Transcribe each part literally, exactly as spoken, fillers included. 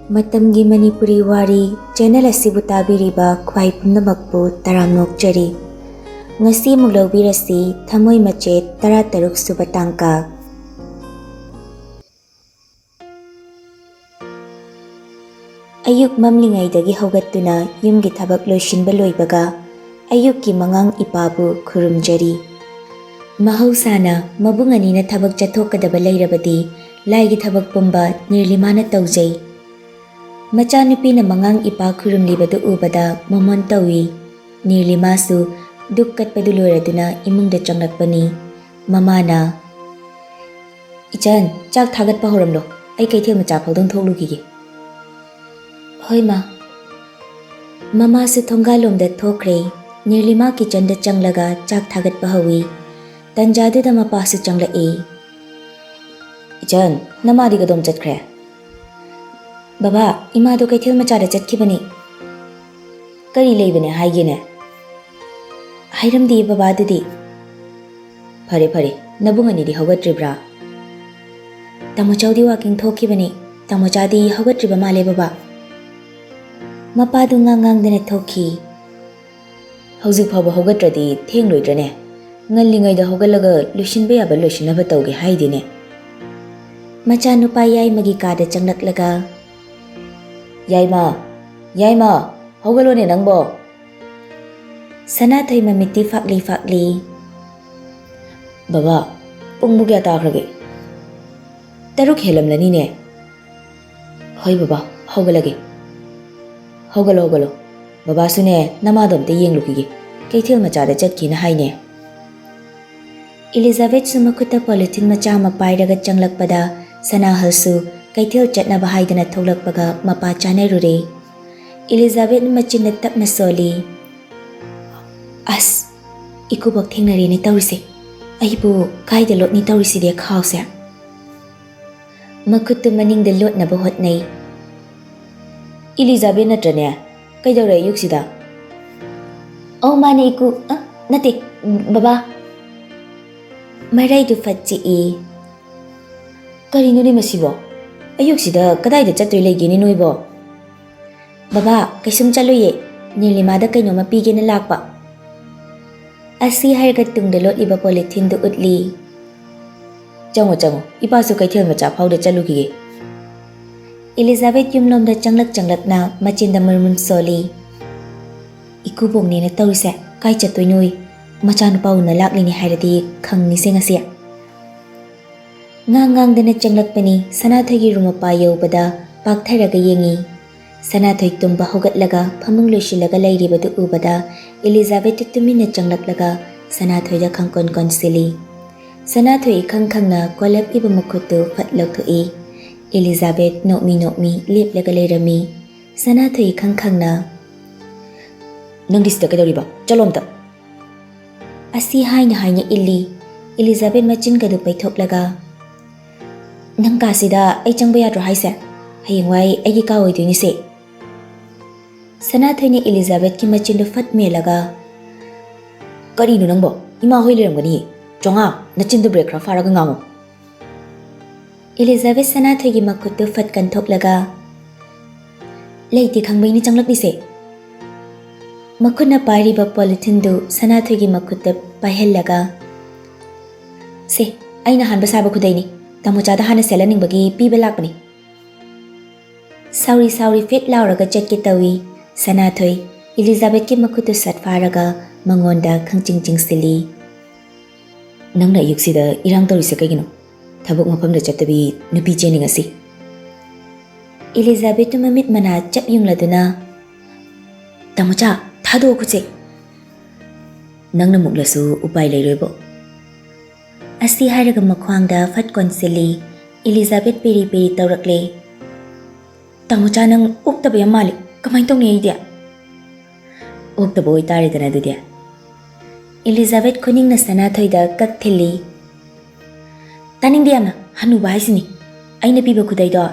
ꯃꯇꯝꯒꯤ ꯃꯅꯤꯄꯨꯔꯤ ꯋꯥꯔꯤ ꯆꯦꯅꯦꯜ ꯑꯁꯤꯕꯨ ꯇꯥꯕꯤꯔꯤꯕ ꯈ꯭ꯋꯥꯏ ꯄꯨꯝꯅꯃꯛꯄꯨ ꯇꯔꯥꯝꯅ ꯑꯣꯛꯆꯔꯤ꯫ ꯉꯁꯤ ꯑꯃꯨꯛ ꯂꯧꯕꯤꯔꯁꯤ ꯊꯃꯣꯏ ꯃꯆꯦꯠ ꯇꯔꯥꯇꯔꯨꯛ ꯁꯨꯕ ꯇꯥꯡꯀꯛ꯫ ꯑꯌꯨꯛ ꯃꯝꯂꯤꯉꯩꯗꯒꯤ ꯍꯧꯒꯠꯇꯨꯅ ꯌꯨꯝꯒꯤ ꯊꯕꯛ ꯂꯣꯏꯁꯤꯟꯕ ꯂꯣꯏꯕꯒ ꯑꯌꯨꯛꯀꯤ ꯃꯉꯥꯡ ꯏꯄꯥꯕꯨ ꯈꯨꯔꯨꯝꯖꯔꯤ꯫ ꯃꯍꯧꯁꯥꯅ ꯃꯕꯨꯡ ꯑꯅꯤꯅ ꯊꯕꯛ ꯆꯠꯊꯣꯛꯀꯗꯕ ꯂꯩꯔꯕꯗꯤ ꯂꯥꯏꯒꯤ ꯊꯕꯛ ꯄꯨꯝꯕ ꯅꯤꯔꯂꯤꯃꯥꯅ ꯇꯧꯖꯩ꯫ ꯃꯆꯥꯅꯨꯄꯤꯅ ꯃꯉꯥꯡ ꯏꯄꯥ ꯈꯨꯔꯨꯝꯂꯤꯕꯗꯨ ꯎꯕꯗ ꯃꯣꯃꯣꯟ ꯇꯧꯏ꯫ ꯅꯤꯔꯂꯤꯃꯥꯁꯨ ꯙꯨꯞ ꯀꯠꯄꯗꯨ ꯂꯣꯏꯔꯗꯨꯅ ꯏꯃꯨꯡꯗ ꯆꯪꯂꯛꯄꯅꯤ꯫ ꯃꯃꯥꯅ, "ꯏꯆꯟ, ꯆꯥꯛ ꯊꯥꯒꯠꯄ ꯍꯧꯔꯝꯂꯣ, ꯑꯩ ꯀꯩꯊꯦꯜ ꯃꯆꯥ ꯐꯥꯎꯗꯪ ꯊꯣꯛꯂꯨꯈꯤꯒꯦ꯫" "ꯍꯣꯏ ꯃꯥ꯫" ꯃꯃꯥꯁꯨ ꯊꯣꯡꯒꯥꯜꯂꯣꯝꯗ ꯊꯣꯛꯈ꯭ꯔꯦ꯫ ꯅꯤꯔꯂꯤꯃꯥ ꯀꯤꯆꯟꯗ ꯆꯪꯂꯒ ꯆꯥꯛ ꯊꯥꯒꯠꯄ ꯍꯧꯏ꯫ ꯇꯟꯖꯥꯗꯨꯗ ꯃꯄꯥꯁꯨ ꯆꯪꯂꯛꯏ꯫ "ꯏꯆꯟ, ꯅꯃꯥꯗꯤ ꯀꯗꯣꯝ ꯆꯠꯈ꯭ꯔꯦ?" "ꯕꯕꯥ, ꯏꯃꯥꯗꯣ ꯀꯩꯊꯦꯜ ꯃꯆꯥꯗ ꯆꯠꯈꯤꯕꯅꯤ꯫" "ꯀꯔꯤ ꯂꯩꯕꯅꯦ ꯍꯥꯏꯒꯦꯅꯦ?" "ꯍꯥꯏꯔꯝꯗꯦ ꯕꯕꯥ ꯑꯗꯨꯗꯤ꯫" "ꯐꯔꯦ ꯐꯔꯦ, ꯅꯕꯨꯡ ꯑꯅꯤꯗꯤ ꯍꯧꯒꯠꯇ꯭ꯔꯤꯕ꯭ꯔꯥ?" "ꯇꯥꯃꯣꯆꯥꯎꯗꯤ ꯋꯥꯀꯤꯡ ꯊꯣꯛꯈꯤꯕꯅꯤ, ꯇꯥꯃꯣꯆꯥꯗꯤ ꯍꯧꯒꯠꯇ꯭ꯔꯤꯕ ꯃꯥꯜꯂꯦ ꯕꯕꯥ꯫" ꯃꯄꯥꯗꯨ ꯉꯥꯡ ꯉꯥꯡꯗꯅ ꯊꯣꯛꯈꯤ꯫ "ꯍꯧꯖꯤꯛ ꯐꯥꯎꯕ ꯍꯧꯒꯠꯇ꯭ꯔꯗꯤ ꯊꯦꯡꯂꯣꯏꯗ꯭ꯔꯅꯦ? ꯉꯜꯂꯤꯉꯩꯗ ꯍꯧꯒꯠꯂꯒ ꯂꯣꯏꯁꯤꯟꯕ ꯌꯥꯕ ꯂꯣꯏꯁꯤꯟꯅꯕ ꯇꯧꯒꯦ ꯍꯥꯏꯗꯤꯅꯦ꯫" ꯃꯆꯥꯅꯨꯄꯥ ꯌꯥꯏꯃꯒꯤ ꯀꯥꯗ ꯆꯪꯂꯛꯂꯒ, "ꯌꯥꯏꯃ, ꯌꯥꯏꯃ, ꯍꯧꯒꯠꯂꯣꯅꯦ ꯅꯪꯕꯣ꯫" ꯁꯅꯥꯊꯣꯏ ꯃꯃꯤꯠꯇꯤ ꯐꯥꯛꯂꯤ ꯐꯥꯛꯂꯤ꯫ "ꯕꯕꯥ, ꯄꯨꯡꯕꯨ ꯀꯌꯥ ꯇꯥꯈ꯭ꯔꯒꯦ? ꯇꯔꯨꯛ ꯍꯦꯜꯂꯝꯂꯅꯤꯅꯦ꯫" "ꯍꯣꯏ ꯕꯕꯥ, ꯍꯧꯒꯠꯂꯒꯦ꯫" "ꯍꯧꯒꯠꯂꯣ, ꯍꯧꯒꯠꯂꯣ꯫ ꯕꯕꯥꯁꯨꯅꯦ, ꯅꯃꯥꯗꯣ ꯑꯝꯇ ꯌꯦꯡꯂꯨꯈꯤꯒꯦ꯫ ꯀꯩꯊꯦꯜ ꯃꯆꯥꯗ ꯆꯠꯈꯤꯅ ꯍꯥꯏꯅꯦ꯫" ꯏꯂꯤꯖꯥꯕꯦꯠꯁꯨ ꯃꯈꯨꯠꯇ ꯄꯣꯂꯤꯊꯤꯟ ꯃꯆꯥ ꯑꯃ ꯄꯥꯏꯔꯒ ꯆꯪꯂꯛꯄꯗ, ꯁꯅꯥꯍꯜꯁꯨ ꯀꯩꯊꯦꯜ ꯆꯠꯅꯕ ꯍꯥꯏꯗꯅ ꯊꯣꯛꯂꯛꯄꯒ ꯃꯄꯥ ꯆꯥꯅꯔꯨꯔꯦ꯫ ꯏꯂꯤꯖꯥꯕꯦꯠ ꯃꯆꯤꯟꯅ ꯇꯞꯅ ꯁꯣꯜꯂꯤ꯫ "ꯑꯁ, ꯏꯀꯨꯕꯣꯛ ꯊꯦꯡꯅꯔꯦꯅꯦ ꯇꯧꯔꯤꯁꯦ꯫ ꯑꯩꯕꯨ ꯀꯥꯏꯗ ꯂꯣꯠꯅꯤ ꯇꯧꯔꯤꯁꯤꯗꯤ ꯈꯥꯎꯁꯦ?" ꯃꯈꯨꯠꯇꯨ ꯃꯅꯤꯡꯗ ꯂꯣꯠꯅꯕ ꯍꯣꯠꯅꯩ꯫ "ꯏꯂꯤꯖꯥꯕꯦꯠ ꯅꯠꯇ꯭ꯔꯅꯦ? ꯀꯩꯗꯧꯔꯦ ꯑꯌꯨꯛꯁꯤꯗ?" "ꯑꯧ, ꯃꯥꯅꯦ ꯏꯀꯨ꯫ ꯑ, ꯅꯠꯇꯦ, ꯕꯕꯥ꯫" ꯃꯔꯩꯗꯨ ꯐꯠ ꯆꯤꯛꯏ꯫ "ꯀꯔꯤꯅꯣꯅꯦ ꯃꯁꯤꯕꯣ? ꯑꯌꯨꯛꯁꯤꯗ ꯀꯗꯥꯏꯗ ꯆꯠꯇꯣꯏ ꯂꯩꯒꯦꯅꯦ ꯅꯣꯏꯕꯣ? ꯕꯕꯥ, ꯀꯩꯁꯨꯝ ꯆꯠꯂꯨꯏꯌꯦ꯫ ꯅꯤꯂꯤꯃꯥꯗ ꯀꯩꯅꯣꯝꯃ ꯄꯤꯒꯦꯅ ꯂꯥꯛꯄ꯫ ꯑꯁꯤ ꯍꯥꯏꯔꯒ ꯇꯨꯡꯗ ꯂꯣꯠꯂꯤꯕ ꯄꯣꯂꯤꯊꯤꯟꯗꯨ ꯎꯠꯂꯤ꯫ ꯆꯪꯉꯣ, ꯆꯪꯉꯣ, ꯏꯄꯥꯁꯨ ꯀꯩꯊꯦꯜ ꯃꯆꯥ ꯐꯥꯎꯗ ꯆꯠꯂꯨꯈꯤꯒꯦ꯫ ꯏꯂꯤꯖꯥꯕꯦꯠ ꯌꯨꯝꯂꯣꯝꯗ ꯆꯪꯂꯛ ꯆꯪꯂꯛꯅ ꯃꯆꯤꯟꯗ ꯃꯨꯔꯃꯨꯟ ꯁꯣꯜꯂꯤ꯫ ꯏꯀꯨꯕꯣꯛꯅꯦꯅ ꯇꯧꯔꯤꯁꯦ, ꯀꯥꯏ ꯆꯠꯇꯣꯏꯅꯣꯏ? ꯃꯆꯥꯅꯨꯄꯥ ꯎꯅ ꯂꯥꯛꯂꯤꯅꯤ ꯍꯥꯏꯔꯗꯤ ꯈꯪꯅꯤꯁꯦ ꯉꯁꯤ꯫ ꯉꯥꯡ ꯉꯥꯡꯗꯅ ꯆꯪꯂꯛꯄꯅꯤ꯫ ꯁꯅꯥꯊꯣꯏꯒꯤ ꯔꯨꯝ ꯃꯄꯥ ꯌꯧꯕꯗ ꯄꯥꯛꯊꯔꯒ ꯌꯦꯡꯉꯤ꯫ ꯁꯅꯥꯊꯣꯏ ꯇꯨꯝꯕ ꯍꯧꯒꯠꯂꯒ ꯐꯃꯨꯡ ꯂꯣꯏꯁꯤꯜꯂꯒ ꯂꯩꯔꯤꯕꯗꯨ ꯎꯕꯗ ꯏꯂꯤꯖꯥꯕꯦꯠꯇꯨ ꯇꯨꯃꯤꯟꯅ ꯆꯪꯂꯛꯂꯒ ꯁꯅꯥꯊꯣꯏꯗ ꯈꯪꯀꯣꯟ ꯀꯣꯟꯁꯤꯜꯂꯤ꯫ ꯁꯅꯥꯊꯣꯏ ꯏꯈꯪ ꯈꯪꯅ ꯀꯣꯂꯦꯞ ꯏꯕ ꯃꯈꯨꯠꯇꯨ ꯐꯠ ꯂꯧꯊꯣꯛꯏ꯫ ꯏꯂꯤꯖꯥꯕꯦꯠ ꯅꯣꯛꯃꯤ ꯅꯣꯛꯃꯤ ꯂꯦꯞꯂꯒ ꯂꯩꯔꯝꯃꯤ꯫ ꯁꯅꯥꯊꯣꯏ ꯏꯈꯪ ꯈꯪꯅ, "ꯅꯪꯗꯤ ꯁꯤꯗ ꯀꯩꯗꯧꯔꯤꯕ? ꯆꯠꯂꯣ ꯑꯝꯇ!" ꯑꯁꯤ ꯍꯥꯏꯅ ꯍꯥꯏꯅ ꯏꯜꯂꯤ꯫ ꯏꯂꯤꯖꯥꯕꯦꯠ ꯃꯆꯤꯟꯒꯗꯨ ꯄꯩꯊꯣꯛꯂꯒ, "ꯅꯪ ꯀꯥꯁꯤꯗ ꯑꯩ ꯆꯪꯕ ꯌꯥꯗ꯭ꯔꯣ ꯍꯥꯏꯁꯦ? ꯍꯌꯦꯡꯋꯥꯏ ꯑꯩꯒꯤ ꯀꯥ ꯑꯣꯏꯗꯣꯏꯅꯤꯁꯦ?" ꯁꯅꯥꯊꯣꯏꯅ ꯏꯂꯤꯖꯥꯕꯦꯠꯀꯤ ꯃꯆꯤꯟꯗꯨ ꯐꯠ ꯃꯦꯜꯂꯒ, "ꯀꯔꯤꯅꯣ ꯅꯪꯕꯣ? ꯏꯃꯥ ꯍꯣꯏ ꯂꯩꯔꯝꯒꯅꯤꯌꯦ꯫ ꯆꯣꯉꯥ, ꯅꯆꯤꯟꯗꯨ ꯕ꯭ꯔꯦꯛ ꯈꯔ ꯐꯥꯔꯒ ꯉꯥꯡꯉꯨ!" ꯏꯂꯤꯖꯥꯕꯦꯠ ꯁꯅꯥꯊꯣꯏꯒꯤ ꯃꯈꯨꯠꯇꯨ ꯐꯠ ꯀꯟꯊꯣꯛꯂꯒ, "ꯂꯩꯇꯦ ꯈꯪꯕꯩꯅꯤ ꯆꯪꯂꯛꯂꯤꯁꯦ꯫" ꯃꯈꯨꯠꯅ ꯄꯥꯏꯔꯤꯕ ꯄꯣꯂꯤꯊꯤꯟꯗꯨ ꯁꯅꯥꯊꯣꯏꯒꯤ ꯃꯈꯨꯠꯇ ꯄꯥꯏꯍꯜꯂꯒ, "ꯁꯦ, ꯑꯩꯅ ꯍꯥꯟꯕ ꯁꯥꯕ ꯈꯨꯗꯩꯅꯤ꯫ ꯇꯥꯃꯣꯆꯥꯗ ꯍꯥꯟꯅ ꯁꯦꯠꯍꯟꯅꯤꯡꯕꯒꯤ ꯄꯤꯕ ꯂꯥꯛꯄꯅꯤ꯫" ꯁꯥꯎꯔꯤ ꯁꯥꯎꯔꯤ ꯐꯦꯠ ꯂꯥꯎꯔꯒ ꯆꯠꯀꯦ ꯇꯧꯏ꯫ ꯁꯅꯥꯊꯣꯏ ꯏꯂꯤꯖꯥꯕꯦꯠꯀꯤ ꯃꯈꯨꯠꯇꯨ ꯁꯠ ꯐꯥꯔꯒ ꯃꯉꯣꯟꯗ ꯈꯪꯆꯤꯡ ꯆꯤꯡꯁꯤꯜꯂꯤ꯫ "ꯅꯪꯅ ꯑꯌꯨꯛꯁꯤꯗ ꯏꯔꯥꯡ ꯇꯧꯔꯤꯁꯦ ꯀꯩꯒꯤꯅꯣ? ꯊꯕꯛ ꯃꯐꯝꯗ ꯆꯠꯇꯕꯤ ꯅꯨꯄꯤ ꯆꯦꯟꯅꯤꯡꯉꯁꯤ?" ꯏꯂꯤꯖꯥꯕꯦꯠꯇꯨ ꯃꯃꯤꯠ ꯃꯅꯥ ꯆꯞ ꯌꯨꯡꯂꯗꯨꯅ, "ꯇꯥꯃꯣꯆꯥ, ꯊꯥꯗꯣꯛꯑꯣ ꯈꯨꯠꯁꯦ!" "ꯅꯪꯅ ꯃꯨꯛꯂꯁꯨ ꯎꯄꯥꯏ ꯂꯩꯔꯣꯏꯕꯣ꯫" ꯑꯁꯤ ꯍꯥꯏꯔꯒ ꯃꯈ꯭ꯋꯥꯡꯗ ꯐꯠ ꯀꯣꯟꯁꯤꯜꯂꯤ꯫ ꯏꯂꯤꯖꯥꯕꯦꯠ ꯄꯦꯔꯤ ꯄꯦꯔꯤ ꯇꯧꯔꯛꯂꯦ꯫ "ꯇꯥꯃꯣꯆꯥ, ꯅꯪ ꯑꯣꯛꯇꯕ ꯌꯥꯝ ꯃꯥꯜꯂꯤ꯫ ꯀꯃꯥꯏꯅ ꯇꯧꯅꯤ ꯑꯩꯗꯤ?" "ꯑꯣꯛꯇꯕ ꯑꯣꯏꯇꯥꯔꯦꯗꯅ ꯑꯗꯨꯗꯤ꯫" ꯏꯂꯤꯖꯥꯕꯦꯠ ꯈꯨꯅꯤꯡꯅ ꯁꯅꯥꯊꯣꯏꯗ ꯀꯛ ꯊꯤꯜꯂꯤ꯫ "ꯇꯥꯅꯤꯡꯗꯦ ꯌꯥꯝꯅ, ꯍꯅꯨꯕ ꯍꯥꯏꯁꯤꯅꯤ꯫ ꯑꯩꯅ ꯄꯤꯕ ꯈꯨꯗꯩꯗꯣ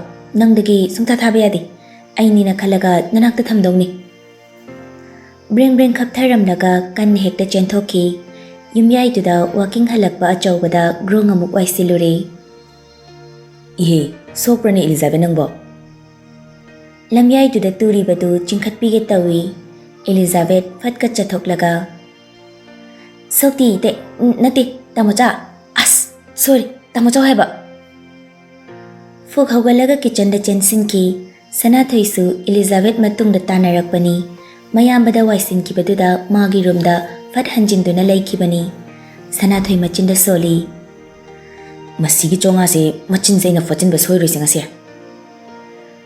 ꯅꯪꯗꯒꯤ ꯁꯨꯡꯊꯥ ꯊꯥꯕ ꯌꯥꯗꯦ꯫ ꯑꯩꯅꯤꯅ ꯈꯜꯂꯒ ꯅꯅꯥꯛꯇ ꯊꯝꯗꯧꯅꯤ꯫" ꯕ꯭ꯔꯦꯡ ꯕ꯭ꯔꯦꯡ ꯈꯞꯊꯔꯝꯂꯒ ꯀꯟꯅ ꯍꯦꯛꯇ ꯆꯦꯟꯊꯣꯛꯈꯤ꯫ ꯌꯨꯝꯌꯥꯏꯗꯨꯗ ꯋꯥꯀꯤꯡ ꯍꯜꯂꯛꯄ ꯑꯆꯧꯕꯗ ꯒ꯭ꯔꯣꯡ ꯑꯃꯨꯛ ꯋꯥꯏꯁꯤꯜꯂꯨꯔꯦ꯫ "ꯏꯍꯦ, ꯁꯣꯛꯄ꯭ꯔꯅꯦ ꯏꯂꯤꯖꯥꯕꯦꯠ ꯅꯪꯕꯣ?" ꯂꯝꯌꯥꯏꯗꯨꯗ ꯇꯨꯔꯤꯕꯗꯨ ꯆꯤꯡꯈꯠꯄꯤꯒꯦ ꯇꯧꯏ꯫ ꯏꯂꯤꯖꯥꯕꯦꯠ ꯐꯠꯀ ꯆꯠꯊꯣꯛꯂꯒ, "ꯁꯣꯛꯇꯤ ꯏꯇꯩ, ꯅꯠꯇꯦ, ꯇꯥꯃꯣꯆꯥ꯫ ꯑꯁ, ꯁꯣꯔꯤ, ꯇꯥꯃꯣꯆꯥ ꯍꯥꯏꯕ꯫" ꯐꯨꯛ ꯍꯧꯒꯠꯂꯒ ꯀꯤꯆꯟꯗ ꯆꯦꯟꯁꯤꯟꯈꯤ꯫ ꯁꯅꯥꯊꯣꯏꯁꯨ ꯏꯂꯤꯖꯥꯕꯦꯠ ꯃꯇꯨꯡꯗ ꯇꯥꯟꯅꯔꯛꯄꯅꯤ꯫ ꯃꯌꯥꯝꯕꯗ ꯋꯥꯏꯁꯤꯟꯈꯤꯕꯗꯨꯗ ꯃꯥꯒꯤ ꯔꯨꯝꯗ ꯐꯠ ꯍꯟꯖꯤꯟꯗꯨꯅ ꯂꯩꯈꯤꯕꯅꯤ꯫ ꯁꯅꯥꯊꯣꯏ ꯃꯆꯤꯟꯗ ꯁꯣꯜꯂꯤ꯫ "ꯃꯁꯤꯒꯤ ꯆꯣꯉꯥꯁꯦ ꯃꯆꯤꯟꯁꯦ ꯑꯩꯅ ꯐꯣꯠꯆꯤꯟꯕ ꯁꯣꯏꯔꯣꯏꯁꯦ ꯉꯁꯤ꯫"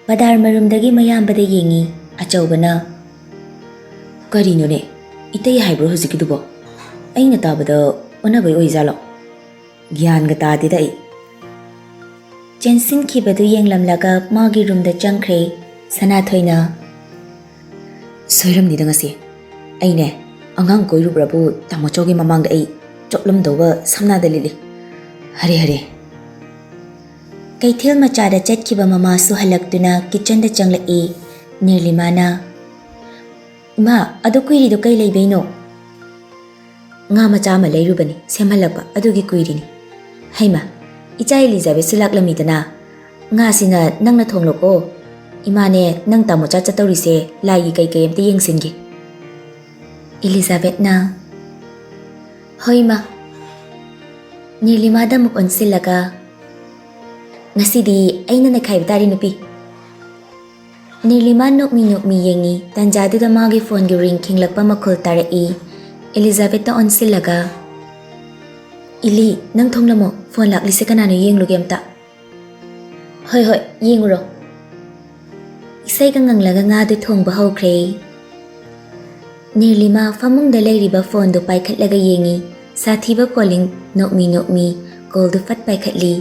ꯄꯗꯥꯔ ꯃꯔꯨꯝꯗꯒꯤ ꯃꯌꯥꯝꯕꯗ ꯌꯦꯡꯉꯤ꯫ ꯑꯆꯧꯕꯅ, "ꯀꯔꯤꯅꯣꯅꯦ? ꯏꯇꯩ ꯍꯥꯏꯕ꯭ꯔꯣ ꯍꯧꯖꯤꯛꯀꯤꯗꯨꯕꯣ? ꯑꯩꯅ ꯇꯥꯕꯗ ꯑꯣꯟꯅꯕꯩ ꯑꯣꯏꯖꯥꯠꯂꯣ? ꯒ꯭ꯌꯥꯟꯒ ꯇꯥꯗꯦꯗ ꯑꯩ꯫" ꯆꯦꯟꯁꯤꯟꯈꯤꯕꯗꯨ ꯌꯦꯡꯂꯝꯂꯒ ꯃꯥꯒꯤ ꯔꯨꯝꯗ ꯆꯪꯈ꯭ꯔꯦ꯫ ꯁꯅꯥꯊꯣꯏꯅ, "ꯁꯣꯏꯔꯝꯅꯤꯗ ꯉꯁꯤ꯫ ꯑꯩꯅꯦ, ꯑꯉꯥꯡ ꯀꯣꯏꯔꯨꯕ꯭ꯔꯕꯨ ꯇꯥꯃꯣꯆꯧꯒꯤ ꯃꯃꯥꯡꯗ ꯑꯩ ꯆꯣꯞꯂꯝꯗꯧꯕ ꯁꯝꯅꯥꯗ ꯂꯤꯠꯂꯤ꯫ ꯍꯔꯦ ꯍꯔꯦ꯫" ꯀꯩꯊꯦꯜ ꯃꯆꯥꯗ ꯆꯠꯈꯤꯕ ꯃꯃꯥꯁꯨ ꯍꯜꯂꯛꯇꯨꯅ ꯀꯤꯆꯟꯗ ꯆꯪꯂꯛꯏ꯫ ꯅꯤꯔꯂꯤꯃꯥꯅ, "ꯏꯃꯥ, ꯑꯗꯨ ꯀꯨꯏꯔꯤꯗꯣ ꯀꯩ ꯂꯩꯕꯩꯅꯣ?" "ꯉꯥ ꯃꯆꯥ ꯑꯃ ꯂꯩꯔꯨꯕꯅꯤ, ꯁꯦꯝꯍꯜꯂꯛꯄ, ꯑꯗꯨꯒꯤ ꯀꯨꯏꯔꯤꯅꯤ꯫" "ꯍꯩꯃ, ꯏꯆꯥ ꯏꯂꯤꯖꯥꯕꯦꯠꯁꯨ ꯂꯥꯛꯂꯝꯃꯤꯗꯅ꯫ ꯉꯥꯁꯤꯅ ꯅꯪꯅ ꯊꯣꯡꯂꯣꯀꯣ꯫ ꯏꯃꯥꯅꯦ, ꯅꯪ ꯇꯥꯃꯣꯆꯥ ꯆꯠꯇꯧꯔꯤꯁꯦ ꯂꯥꯏꯒꯤ ꯀꯩꯀꯩ ꯑꯝꯇ ꯌꯦꯡꯁꯤꯟꯒꯦ꯫" ꯏꯂꯤꯖꯥꯕꯦꯠꯅ, "ꯍꯣꯏ, ꯏꯃꯥ꯫" ꯅꯤꯔꯂꯤꯃꯥꯗ ꯑꯃꯨꯛ ꯑꯣꯟꯁꯤꯜꯂꯒ, "ꯉꯁꯤꯗꯤ ꯑꯩꯅ ꯅꯩꯈꯥꯏꯕ ꯇꯥꯔꯦ, ꯅꯨꯄꯤ꯫" ꯅꯤꯔꯂꯤꯃꯥ ꯅꯣꯛꯃꯤ ꯅꯣꯛꯃꯤ ꯌꯦꯡꯉꯤ꯫ ꯇꯟꯖꯥꯗꯨꯗ ꯃꯥꯒꯤ ꯐꯣꯟꯒꯤ ꯔꯤꯡ ꯈꯤꯡꯂꯛꯄ ꯃꯈꯣꯜ ꯇꯥꯔꯛꯏ꯫ ꯏꯂꯤꯖꯥꯕꯦꯠꯇ ꯑꯣꯟꯁꯤꯜꯂꯒ, "ꯏꯂꯤ, ꯅꯪ ꯊꯣꯡꯂꯝꯃꯣ, ꯐꯣꯟ ꯂꯥꯛꯂꯤꯁꯦ ꯀꯅꯥꯅꯣ ꯌꯦꯡꯂꯨꯒꯦ ꯑꯝꯇ꯫" "ꯍꯣꯏ, ꯍꯣꯏ, ꯌꯦꯡꯉꯨꯔꯣ꯫" ꯏꯁꯩꯒ ꯉꯪꯂꯒ ꯉꯥꯗꯨ ꯊꯣꯡꯕ ꯍꯧꯈ꯭ꯔꯦ꯫ ꯅꯤꯔꯂꯤꯃꯥ ꯐꯃꯨꯡꯗ ꯂꯩꯔꯤꯕ ꯐꯣꯟꯗꯨ ꯄꯥꯏꯈꯠꯂꯒ ꯌꯦꯡꯉꯤ꯫ ꯁꯥꯊꯤꯕ ꯀꯣꯂꯤꯡ꯫ ꯅꯣꯛꯃꯤ ꯅꯣꯛꯃꯤ ꯀꯣꯜꯗꯨ ꯐꯠ ꯄꯥꯏꯈꯠꯂꯤ꯫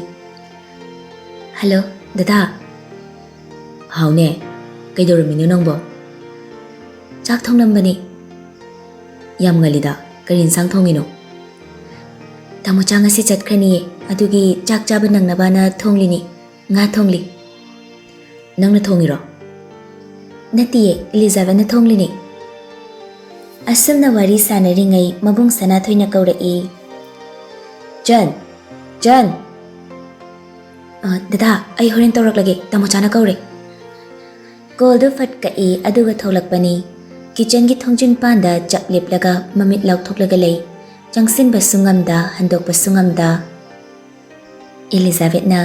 "ꯍꯜꯂꯣ, ꯗꯗꯥ꯫" "ꯍꯥꯎꯅꯦ, ꯀꯩꯗꯧꯔꯝꯃꯤꯅꯣ ꯅꯪꯕꯣ?" "ꯆꯥꯛ ꯊꯣꯡꯂꯝꯕꯅꯦ꯫" "ꯌꯥꯝ ꯉꯜꯂꯤꯗ, ꯀꯔꯤ ꯏꯟꯁꯥꯡ ꯊꯣꯡꯉꯤꯅꯣ?" "ꯇꯥꯃꯣꯆꯥ ꯉꯁꯤ ꯆꯠꯈ꯭ꯔꯅꯤꯌꯦ, ꯑꯗꯨꯒꯤ ꯆꯥꯛ ꯆꯥꯕ ꯅꯪꯅꯕꯅ ꯊꯣꯡꯂꯤꯅꯤ꯫ ꯉꯥ ꯊꯣꯡꯂꯤ꯫" "ꯅꯪꯅ ꯊꯣꯡꯉꯤꯔꯣ?" "ꯅꯠꯇꯤꯌꯦ, ꯏꯂꯤꯖꯥꯕꯦꯠꯅ ꯊꯣꯡꯂꯤꯅꯤ꯫" ꯑꯁꯨꯝꯅ ꯋꯥꯔꯤ ꯁꯥꯟꯅꯔꯤꯉꯩ ꯃꯕꯨꯡ ꯁꯅꯥꯊꯣꯏꯅ ꯀꯧꯔꯛꯏ, "ꯆꯟ, ꯆꯟ!" "ꯑ, ꯗꯗꯥ, ꯑꯩ ꯍꯣꯔꯦꯟ ꯇꯧꯔꯛꯂꯒꯦ, ꯇꯥꯃꯣꯆꯥꯅ ꯀꯧꯔꯦ꯫" ꯀꯣꯜꯗꯨ ꯐꯠ ꯀꯛꯏ, ꯑꯗꯨꯒ ꯊꯣꯛꯂꯛꯄꯅꯤ꯫ ꯀꯤꯆꯟꯒꯤ ꯊꯣꯡꯖꯤꯟ ꯄꯥꯟꯗ ꯆꯞ ꯂꯦꯞꯂꯒ ꯃꯃꯤꯠ ꯂꯥꯎꯊꯣꯛꯂꯒ ꯂꯩ꯫ ꯆꯪꯁꯤꯟꯕꯁꯨ ꯉꯝꯗ, ꯍꯟꯗꯣꯛꯄꯁꯨ ꯉꯝꯗ꯫ ꯑꯦꯂꯤꯖꯥꯕꯦꯠꯅ,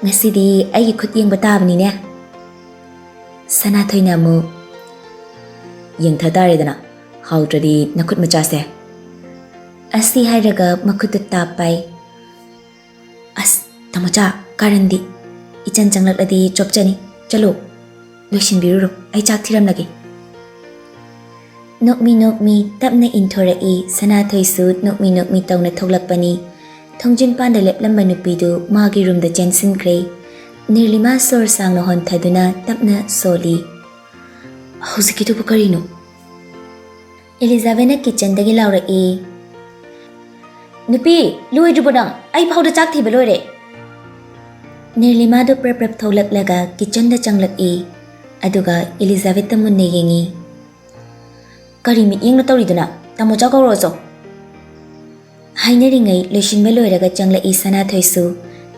"ꯉꯁꯤꯗꯤ ꯑꯩꯒꯤ ꯈꯨꯠ ꯌꯦꯡꯕ ꯇꯥꯕꯅꯤꯅꯦ꯫" ꯁꯅꯥꯊꯣꯏꯅ ꯑꯃꯨꯛ, "ꯌꯦꯡꯊ ꯇꯥꯔꯦꯗꯅ, ꯍꯥꯎꯇ꯭ꯔꯗꯤ ꯅꯈꯨꯠ ꯃꯆꯥꯁꯦ꯫" ꯑꯁꯤ ꯍꯥꯏꯔꯒ ꯃꯈꯨꯠꯇꯨ ꯇꯥꯞ ꯄꯥꯏ꯫ "ꯑꯁ, ꯇꯥꯃꯣꯆꯥ, ꯀꯥꯔꯟꯗꯤ꯫ ꯏꯆꯟ ꯆꯪꯂꯛꯂꯗꯤ ꯆꯣꯞꯆꯅꯤ꯫ ꯆꯠꯂꯣ, ꯂꯣꯏꯁꯤꯟꯕꯤꯔꯨꯔꯣ, ꯑꯩ ꯆꯥꯛ ꯊꯤꯔꯝꯂꯒꯦ꯫" ꯅꯣꯛꯃꯤ ꯅꯣꯛꯃꯤ ꯇꯞꯅ ꯏꯟꯊꯣꯔꯛꯏ꯫ ꯁꯅꯥꯊꯣꯏꯁꯨ ꯅꯣꯛꯃꯤ ꯅꯣꯛꯃꯤ ꯇꯧꯅ ꯊꯣꯛꯂꯛꯄꯅꯤ꯫ ꯊꯣꯡꯖꯤꯟ ꯄꯥꯟꯗ ꯂꯦꯞꯂꯝꯕ ꯅꯨꯄꯤꯗꯨ ꯃꯥꯒꯤ ꯔꯨꯝꯗ ꯆꯦꯟꯁꯤꯟꯈ꯭ꯔꯦ꯫ ꯅꯤꯔꯂꯤꯃꯥ ꯁꯣꯔ ꯁꯥꯡꯅ ꯍꯣꯟꯊꯗꯨꯅ ꯇꯞꯅ ꯁꯣꯜꯂꯤ꯫ "ꯍꯧꯖꯤꯛꯀꯤꯗꯨꯕꯨ ꯀꯔꯤꯅꯣ?" ꯑꯦꯂꯤꯖꯥꯕꯦꯠꯅ ꯀꯤꯆꯟꯗꯒꯤ ꯂꯥꯎꯔꯛꯏ꯫ "ꯅꯨꯄꯤ, ꯂꯣꯏꯗ꯭ꯔꯤꯕꯣ ꯅꯪ? ꯑꯩ ꯐꯥꯎꯗ ꯆꯥꯛ ꯊꯤꯕ ꯂꯣꯏꯔꯦ꯫" ꯅꯤꯔꯂꯤꯃꯥꯗꯨ ꯄ꯭ꯔꯞ ꯄ꯭ꯔꯞ ꯊꯣꯛꯂꯛꯂꯒ ꯀꯤꯆꯟꯗ ꯆꯪꯂꯛꯏ꯫ ꯑꯗꯨꯒ ꯑꯦꯂꯤꯖꯥꯕꯦꯠꯇ ꯃꯨꯟꯅ ꯌꯦꯡꯉꯤ꯫ "ꯀꯔꯤ ꯃꯤꯠꯌꯦꯡꯅꯣ ꯇꯧꯔꯤꯗꯨꯅ? ꯇꯥꯃꯣꯆꯥ ꯀꯧꯔꯛꯑꯣꯆꯣ꯫" ꯍꯥꯏꯅꯔꯤꯉꯩ ꯂꯣꯏꯁꯤꯟꯕ ꯂꯣꯏꯔꯒ ꯆꯪꯂꯛꯏ ꯁꯅꯥꯊꯣꯏꯁꯨ꯫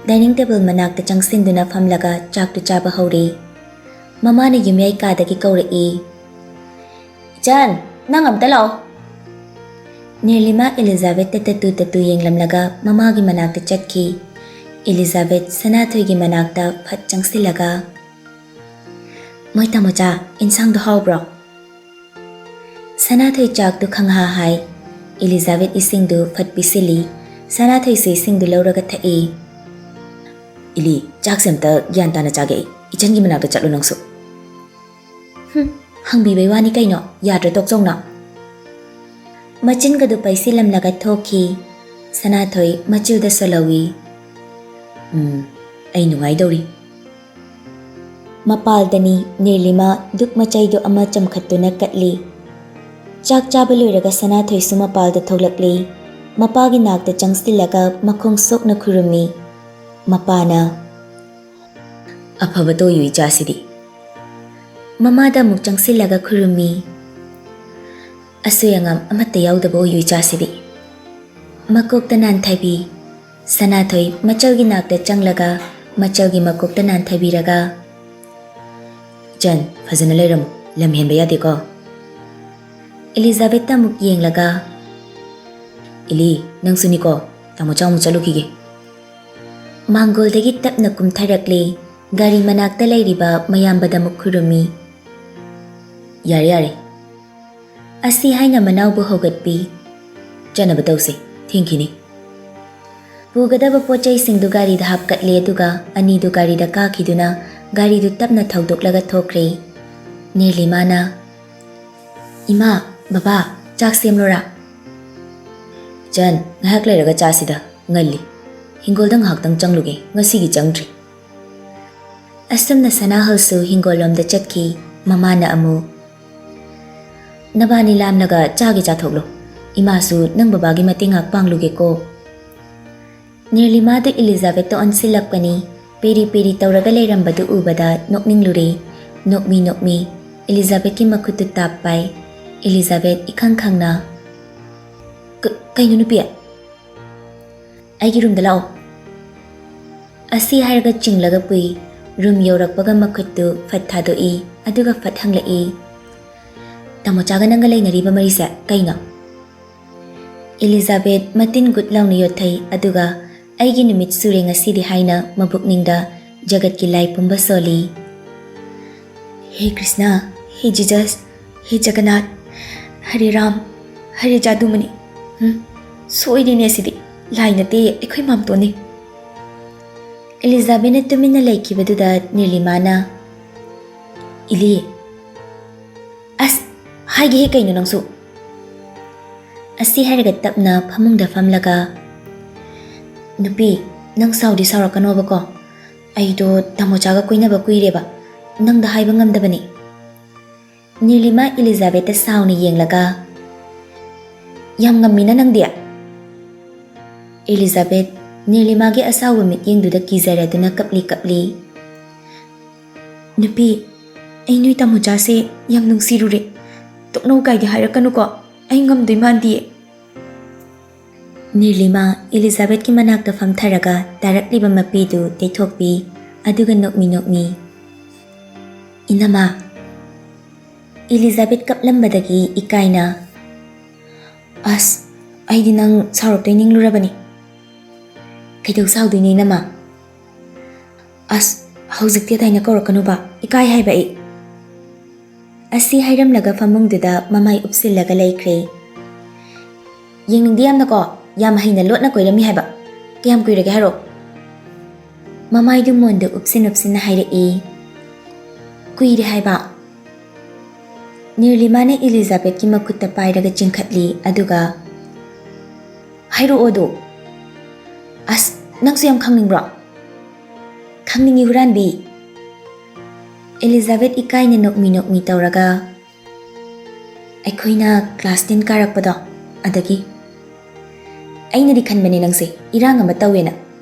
ꯗꯥꯏꯅꯤꯡ ꯇꯦꯕꯜ ꯃꯅꯥꯛꯇ ꯆꯪꯁꯤꯟꯗꯨꯅ ꯐꯝꯂꯒ ꯆꯥꯛꯇꯨ ꯆꯥꯕ ꯍꯧꯔꯤ꯫ ꯃꯃꯥꯅ ꯌꯨꯝꯌꯥꯏ ꯀꯥꯗꯒꯤ ꯀꯧꯔꯛꯏ꯫ "ꯏꯆꯟ, ꯅꯪ ꯑꯝꯇ ꯂꯥꯛꯑꯣ꯫" ꯅꯤꯔꯂꯤꯃꯥ ꯑꯦꯂꯤꯖꯥꯕꯦꯠꯇ ꯇꯠꯇꯨ ꯇꯠꯇꯨ ꯌꯦꯡꯂꯝꯂꯒ ꯃꯃꯥꯒꯤ ꯃꯅꯥꯛꯇ ꯆꯠꯈꯤ꯫ ꯑꯦꯂꯤꯖꯥꯕꯦꯠ ꯁꯅꯥꯊꯣꯏꯒꯤ ꯃꯅꯥꯛꯇ ꯐꯠ ꯆꯪꯁꯤꯜꯂꯒ, "ꯃꯣꯏ ꯇꯥꯃꯣꯆꯥ, ꯏꯟꯁꯥꯡꯗꯣ ꯍꯥꯎꯕ꯭ꯔꯣ?" ꯁꯅꯥꯊꯣꯏ ꯆꯥꯛꯇꯨ ꯈꯪꯍꯥ ꯍꯥꯏ꯫ ꯑꯦꯂꯤꯖꯥꯕꯦꯠ ꯏꯁꯤꯡꯗꯨ ꯐꯠ ꯄꯤꯁꯤꯜꯂꯤ꯫ ꯁꯅꯥꯊꯣꯏꯁꯨ ꯏꯁꯤꯡꯗꯨ ꯂꯧꯔꯒ ꯊꯛꯏ꯫ "ꯏꯂꯤ, ꯆꯥꯛꯁꯦ ꯑꯝꯇ ꯒ꯭ꯌꯥꯟ ꯇꯥꯅ ꯆꯥꯒꯦ ꯑꯩ꯫ ꯏꯆꯟꯒꯤ ꯃꯅꯥꯛꯇ ꯆꯠꯂꯨ ꯅꯪꯁꯨ꯫" "ꯍꯨꯝ, ꯍꯪꯕꯤꯕꯩ ꯋꯥꯅꯤ ꯀꯩꯅꯣ, ꯌꯥꯗ꯭ꯔꯥ ꯇꯣꯛꯆꯧꯅ?" ꯃꯆꯤꯟꯒꯗꯨ ꯄꯩꯁꯤꯜꯂꯝꯂꯒ ꯊꯣꯛꯈꯤ꯫ ꯁꯅꯥꯊꯣꯏ ꯃꯆꯤꯜꯗ ꯁꯣꯜꯍꯧꯏ꯫ "ꯎꯝ, ꯑꯩ ꯅꯨꯡꯉꯥꯏꯗꯧꯔꯤ꯫" ꯃꯄꯥꯜꯗꯅꯤ ꯅꯤꯔꯂꯤꯃꯥ ꯗꯨꯛ ꯃꯆꯩꯗꯨ ꯑꯃ ꯆꯝꯈꯠꯇꯨꯅ ꯀꯠꯂꯤ꯫ ꯆꯥꯛ ꯆꯥꯕ ꯂꯣꯏꯔꯒ ꯁꯅꯥꯊꯣꯏꯁꯨ ꯃꯄꯥꯜꯗ ꯊꯣꯛꯂꯛꯂꯤ꯫ ꯃꯄꯥꯒꯤ ꯅꯥꯛꯇ ꯆꯪꯁꯤꯜꯂꯒ ꯃꯈꯣꯡ ꯁꯣꯛꯅ ꯈꯨꯔꯨꯝꯃꯤ꯫ ꯃꯄꯥꯅ, "ꯑꯐꯕꯇ ꯑꯣꯏꯌꯨ ꯏꯆꯥꯁꯤꯗꯤ꯫" ꯃꯃꯥꯗ ꯑꯃꯨꯛ ꯆꯪꯁꯤꯜꯂꯒ ꯈꯨꯔꯨꯝꯃꯤ꯫ "ꯑꯁꯣꯏ ꯑꯉꯥꯝ ꯑꯃꯠꯇ ꯌꯥꯎꯗꯕ ꯑꯣꯏꯌꯨ ꯏꯆꯥꯁꯤꯗꯤ꯫" ꯃꯀꯣꯛꯇ ꯅꯥꯟꯊꯕꯤ꯫ ꯁꯅꯥꯊꯣꯏ ꯃꯆꯧꯒꯤ ꯅꯥꯛꯇ ꯆꯪꯂꯒ ꯃꯆꯧꯒꯤ ꯃꯀꯣꯛꯇ ꯅꯥꯟꯊꯕꯤꯔꯒ, "ꯏꯆꯟ, ꯐꯖꯅ ꯂꯩꯔꯝꯃꯨ, ꯂꯝ ꯍꯦꯟꯕ ꯌꯥꯗꯦꯀꯣ꯫" ꯑꯦꯂꯤꯖꯥꯕꯦꯠꯇ ꯑꯃꯨꯛ ꯌꯦꯡꯂꯒ, "ꯏꯂꯤ, ꯅꯪꯁꯨꯅꯤꯀꯣ, ꯇꯥꯃꯣ ꯆꯥꯎꯅ ꯆꯠꯂꯨꯈꯤꯒꯦ꯫" ꯃꯥꯡꯒꯣꯜꯗꯒꯤ ꯇꯞꯅ ꯀꯨꯝꯊꯔꯛꯂꯦ꯫ ꯒꯥꯔꯤ ꯃꯅꯥꯛꯇ ꯂꯩꯔꯤꯕ ꯃꯌꯥꯝꯕꯗ ꯑꯃꯨꯛ ꯈꯨꯔꯨꯝꯃꯤ꯫ "ꯌꯥꯔꯦ, ꯌꯥꯔꯦ꯫" ꯑꯁꯤ ꯍꯥꯏꯅ ꯃꯅꯥꯎꯕꯨ ꯍꯧꯒꯠꯄꯤ꯫ "ꯆꯠꯅꯕ ꯇꯧꯁꯦ, ꯊꯦꯡꯈꯤꯅꯤ꯫" ꯄꯨꯒꯗꯕ ꯄꯣꯠ ꯆꯩꯁꯤꯡꯗꯨ ꯒꯥꯔꯤꯗ ꯍꯥꯞꯀꯠꯂꯦ, ꯑꯗꯨꯒ ꯑꯅꯤꯗꯨ ꯒꯥꯔꯤꯗ ꯀꯥꯈꯤꯗꯨꯅ ꯒꯥꯔꯤꯗꯨ ꯇꯞꯅ ꯊꯧꯗꯣꯛꯂꯒ ꯊꯣꯛꯈ꯭ꯔꯦ꯫ ꯅꯤꯔꯂꯤꯃꯥꯅ, "ꯏꯃꯥ, ꯕꯕꯥ, ꯆꯥꯛ ꯁꯦꯝꯂꯣꯔꯥ?" "ꯏꯆꯟ, ꯉꯥꯏꯍꯥꯛ ꯂꯩꯔꯒ ꯆꯥꯁꯤꯗ, ꯉꯜꯂꯤ꯫ ꯍꯤꯡꯒꯣꯜꯗ ꯉꯥꯏꯍꯥꯛꯇꯪ ꯆꯪꯂꯨꯒꯦ, ꯉꯁꯤꯒꯤ ꯆꯪꯗ꯭ꯔꯤ꯫" ꯑꯁꯨꯝꯅ ꯁꯅꯥꯍꯜꯁꯨ ꯍꯤꯡꯒꯣꯜꯂꯣꯝꯗ ꯆꯠꯈꯤ꯫ ꯃꯃꯥꯅ ꯑꯃꯨꯛ, "ꯅꯕꯥꯅꯤ ꯂꯥꯝꯂꯒ ꯆꯥꯒꯦ ꯆꯥꯊꯣꯛꯂꯣ꯫ ꯏꯃꯥꯁꯨ ꯅꯪ ꯕꯕꯥꯒꯤ ꯃꯇꯦꯡ ꯉꯥꯛ ꯄꯥꯡꯂꯨꯒꯦꯀꯣ꯫" ꯅꯤꯔꯂꯤꯃꯥꯗꯨ ꯏꯂꯤꯖꯥꯕꯦꯠꯇ ꯑꯣꯟꯁꯤꯜꯂꯛꯄꯅꯤ꯫ ꯄꯦꯔꯤ ꯄꯦꯔꯤ ꯇꯧꯔꯒ ꯂꯩꯔꯝꯕꯗꯨ ꯎꯕꯗ ꯅꯣꯛꯅꯤꯡꯂꯨꯔꯦ꯫ ꯅꯣꯛꯃꯤ ꯅꯣꯛꯃꯤ ꯏꯂꯤꯖꯥꯕꯦꯠꯀꯤ ꯃꯈꯨꯠꯇꯨ ꯇꯥꯞ ꯄꯥꯏ꯫ ꯏꯂꯤꯖꯥꯕꯦꯠ ꯏꯈꯪ ꯈꯪꯅ, "ꯀ-, ꯀꯩꯅꯣ ꯅꯨꯄꯤ? ꯑꯩꯒꯤ ꯔꯨꯝꯗ ꯂꯥꯛꯑꯣ꯫" ꯑꯁꯤ ꯍꯥꯏꯔꯒ ꯆꯤꯡꯂꯒ ꯄꯨꯏ꯫ ꯔꯨꯝ ꯌꯧꯔꯛꯄꯒ ꯃꯈꯨꯠꯇꯨ ꯐꯠ ꯊꯥꯗꯣꯛꯏ, ꯑꯗꯨꯒ ꯐꯠ ꯍꯪꯂꯛꯏ, "ꯇꯥꯃꯣꯆꯥꯒ ꯅꯪꯒ ꯂꯩꯅꯔꯤꯕ ꯃꯔꯤꯁꯦ ꯀꯩꯅꯣ?" ꯏꯂꯤꯖꯥꯕꯦꯠ ꯃꯇꯤꯟ ꯒꯨꯠ ꯂꯥꯎꯅ ꯌꯣꯠꯊꯩ, ꯑꯗꯨꯒ "ꯑꯩꯒꯤ ꯅꯨꯃꯤꯠ ꯁꯨꯔꯦ ꯉꯁꯤꯗꯤ" ꯍꯥꯏꯅ ꯃꯕꯨꯛꯅꯤꯡꯗ ꯖꯒꯠꯀꯤ ꯂꯥꯏ ꯄꯨꯝꯕ ꯁꯣꯜꯂꯤ꯫ "ꯍꯦ ꯀ꯭ꯔꯤꯁꯅ, ꯍꯦ ꯖꯤꯖꯁ, ꯍꯦ ꯖꯒꯟꯅꯥꯊ, ꯍꯔꯦ ꯔꯥꯝ, ꯍꯔꯦ ꯖꯥꯗꯨꯃꯅꯤ꯫ ꯎꯝ, ꯁꯣꯏꯔꯦꯅꯦ ꯑꯁꯤꯗꯤ꯫ ꯂꯥꯏ ꯅꯠꯇꯦ, ꯑꯩꯈꯣꯏ ꯃꯥꯝꯇꯣꯟꯅꯤ꯫" ꯏꯂꯤꯖꯥꯕꯦꯠꯅ ꯇꯨꯃꯤꯟꯅ ꯂꯩꯈꯤꯕꯗꯨꯗ ꯅꯤꯔꯂꯤꯃꯥꯅ, "ꯏꯂꯤ, ꯑꯁ, ꯍꯥꯏꯒꯦꯍꯦ ꯀꯩꯅꯣ ꯅꯪꯁꯨ?" ꯑꯁꯤ ꯍꯥꯏꯔꯒ ꯇꯞꯅ ꯐꯃꯨꯡꯗ ꯐꯝꯂꯒ, "ꯅꯨꯄꯤ, ꯅꯪ ꯁꯥꯎꯗꯤ ꯁꯥꯎꯔꯛꯀꯅꯣꯕꯀꯣ꯫ ꯑꯩꯗꯣ ꯇꯥꯃꯣꯆꯥꯒ ꯀꯣꯏꯅꯕ ꯀꯨꯏꯔꯦꯕ꯫ ꯅꯪꯗ ꯍꯥꯏꯕ ꯉꯝꯗꯕꯅꯤ꯫" ꯅꯤꯔꯂꯤꯃꯥ ꯏꯂꯤꯖꯥꯕꯦꯠꯇ ꯁꯥꯎꯅ ꯌꯦꯡꯂꯒ, "ꯌꯥꯝ ꯉꯝꯃꯤꯅ ꯅꯪꯗꯤ꯫" ꯏꯂꯤꯖꯥꯕꯦꯠ ꯅꯤꯔꯂꯤꯃꯥꯒꯤ ꯑꯁꯥꯎꯕ ꯃꯤꯠꯌꯦꯡꯗꯨꯗ ꯀꯤꯖꯔꯗꯨꯅ ꯀꯞꯂꯤ ꯀꯞꯂꯤ꯫ "ꯅꯨꯄꯤ, ꯑꯩ ꯅꯣꯏ ꯇꯥꯃꯣꯆꯥꯁꯦ ꯌꯥꯝ ꯅꯨꯡꯁꯤꯔꯨꯔꯦ꯫ ꯇꯣꯛꯅꯧ ꯀꯥꯏꯗꯤ ꯍꯥꯏꯔꯛꯀꯅꯨꯀꯣ, ꯑꯩ ꯉꯝꯗꯣꯏ ꯃꯥꯟꯗꯤꯌꯦ꯫" ꯅꯤꯔꯂꯤꯃꯥ ꯏꯂꯤꯖꯥꯕꯦꯠꯀꯤ ꯃꯅꯥꯛꯇ ꯐꯝꯊꯔꯒ ꯇꯥꯔꯛꯂꯤꯕ ꯃꯄꯤꯗꯨ ꯇꯩꯊꯣꯛꯄꯤ, ꯑꯗꯨꯒ ꯅꯣꯛꯃꯤ ꯅꯣꯛꯃꯤ, "ꯏꯅꯝꯃ!" ꯏꯂꯤꯖꯥꯕꯦꯠ ꯀꯞꯂꯝꯕꯗꯒꯤ ꯏꯀꯥꯏꯅ, "ꯑꯁ, ꯑꯩꯗꯤ ꯅꯪ ꯁꯥꯎꯔꯛꯇꯣꯏ ꯅꯤꯡꯂꯨꯔꯕꯅꯤ꯫ ꯀꯩꯗꯧ ꯁꯥꯎꯗꯣꯏꯅꯣ, ꯏꯅꯝꯃ?" "ꯑꯁ, ꯍꯧꯖꯤꯛꯇꯤ ꯑꯗꯥꯏꯅ ꯀꯧꯔꯛꯀꯅꯨꯕ, ꯏꯀꯥꯏ ꯍꯥꯏꯕ ꯑꯩ꯫" ꯑꯁꯤ ꯍꯥꯏꯔꯝꯂꯒ ꯐꯃꯨꯡꯗꯨꯗ ꯃꯃꯥꯏ ꯎꯞꯁꯤꯜꯂꯒ ꯂꯩꯈ꯭ꯔꯦ꯫ "ꯌꯦꯡꯅꯤꯡꯗꯦ ꯌꯥꯝꯅꯀꯣ, ꯌꯥꯝ ꯍꯩꯅ ꯂꯣꯠꯅ ꯀꯣꯏꯔꯝꯃꯤ ꯍꯥꯏꯕ꯫ ꯀꯌꯥꯝ ꯀꯨꯏꯔꯒꯦ ꯍꯥꯏꯔꯣ?" ꯃꯃꯥꯏꯗꯨ ꯃꯣꯟꯗ ꯎꯞꯁꯤꯟ ꯎꯞꯁꯤꯟꯅ ꯍꯥꯏꯔꯛꯏ꯫ "ꯀꯨꯏꯔꯦ ꯍꯥꯏꯕ꯫" ꯅꯤꯔꯂꯤꯃꯥꯅ ꯏꯂꯤꯖꯥꯕꯦꯠꯀꯤ ꯃꯈꯨꯠꯇ ꯄꯥꯏꯔꯒ ꯆꯤꯡꯈꯠꯂꯤ, ꯑꯗꯨꯒ, "ꯍꯥꯏꯔꯛꯑꯣ ꯑꯗꯨ꯫ ꯑꯁ, ꯅꯪꯁꯨ ꯌꯥꯝ ꯈꯪꯅꯤꯡꯕ꯭ꯔꯣ?" "ꯈꯪꯅꯤꯡꯉꯤ, ꯍꯨꯔꯥꯟꯕꯤ꯫" ꯏꯂꯤꯖꯥꯕꯦꯠ ꯏꯀꯥꯏꯅ ꯅꯣꯛꯃꯤ ꯅꯣꯛꯃꯤ ꯇꯧꯔꯒ, "ꯑꯩꯈꯣꯏꯅ class ten ꯀꯥꯔꯛꯄꯗꯣ, ꯑꯗꯒꯤ꯫ ꯑꯩꯅꯗꯤ ꯈꯟꯕꯅꯦ ꯅꯪꯁꯦ ꯏꯔꯥꯡ ꯑꯃ ꯇꯧꯋꯦꯅ,